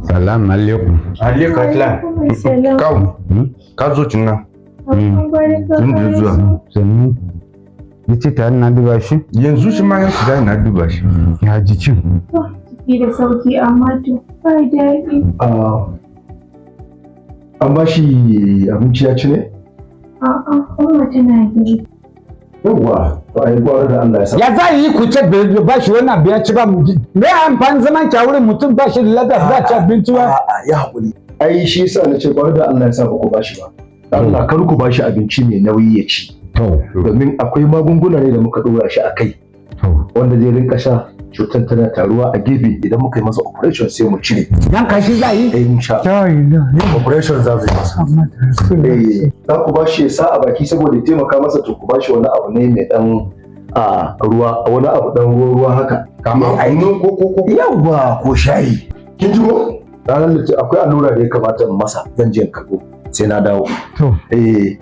Salam alaikum. Alaikum salam. Kawu, ka zo cin nan. Tun da zuwa. Sannu. Likita na duba shi? Yanzu shi ma ya shiga na duba shi. Ya jikin. Jiki da sauki, amma to ba daɗi. An ba shi abinci ya ci ne? A'a, Umma tana girki. Yawwa, to ai gwara da Allah ya sa. Ya za yi ku ce ba shi wannan biya ci ba? Me amfani zaman ki a wurin, mutum ba shi da lafiya, ba ci abinci ba? A'a, ya haƙuri. Ai shi yasa na ce gwara da Allah ya sa ba ku ba shi ba. Allah kar ku ba shi abinci mai nauyi ya ci. To. Domin akwai magunguna ne da muka ɗora shi a kai. To. Wanda zai rinka sha, cutar tana taruwa a gefe, idan muka yi masa operation sai mu cire. Yanka shi za yi? Eh, insha Allah. Operation za mu yi masa. Eh, za ku ba shi ya sa a baki saboda ya taimaka masa, to ku ba shi wani abu ne mai dan a ruwa, wani abu dan ruwa ruwa haka. Kamar kunu ko? Yawwa, ko shayi. Kin ji ko? Ranar da akwai allura da ya kamata in masa, zan je in karɓo sai na dawo. To. Eh,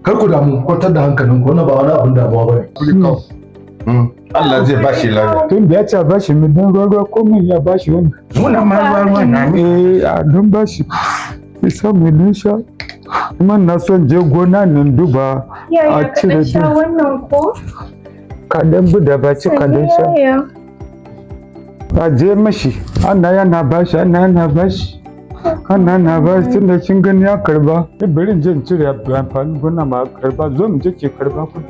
kar ku damu, kwantar da hankalinku, wannan ba wani abun damuwa bane. Allah zai ba shi lafiya. Tun da ya ce a ba shi mai dan ruwa ruwa, ko mun ya ba shi wani. Muna ma ruwa ruwa na ne. Eh, a don ba shi. Ya samu don sha. Kuma na son je gona nan duba Yaya, a ka cire ɗan sha din. wannan ko? Kaɗan buda ba ci kaɗan sha. Yaya. A je mashi, ana yana bashi, ana yana bashi. Ana na bashi, tun da kin gani ya karba. Bari in je in cire amfanin gona ma karba, zo mu je ke karba ku.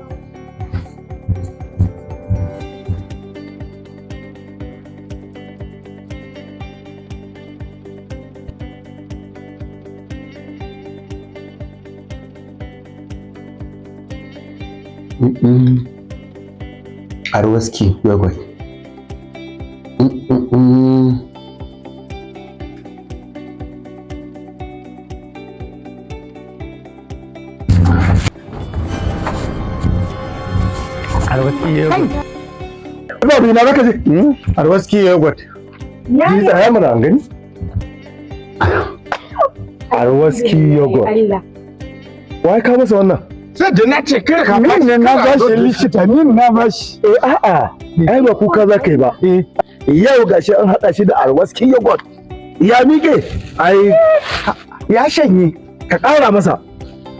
Arwaski yogurt. Mm-mm-mm. Arwaski yogurt. Babu, ina zaka je? Arwaski yogurt. Ji, Yaya. tsaya mana an gani. Arwaski yogurt. Allah. Wai ka masa wannan? Sai da na ce kar ka Ni ne na bashi, likita, ni na bashi. Eh, a'a, ai ba kuka za ka yi ba. Yau gashi an haɗa shi da Arwaski yogurt. Ya miƙe. Ai Ya shanye. ka ƙara masa.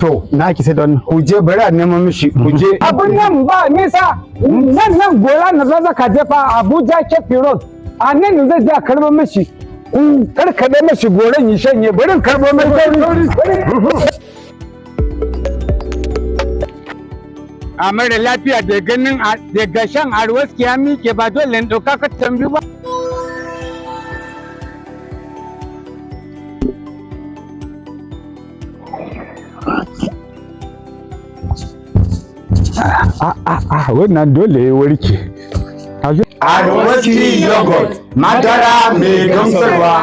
To, na ki sai da wannan. Ku je, bari a nemo mishi, ku je. Abun nan ba nisa, nan nan gora na zaza ka jefa Abuja Kefi Road. A nan zai je a karɓo mishi. Ku karkaɗe mishi goran yi shanye, bari in karɓo mai sauri. A mara lafiya da ganin daga shan Arwaski ya miƙe, ba dole in ɗauka ka tambi ba. A wannan dole ya warke. Arwaski yogurt. Madara mai gamsarwa.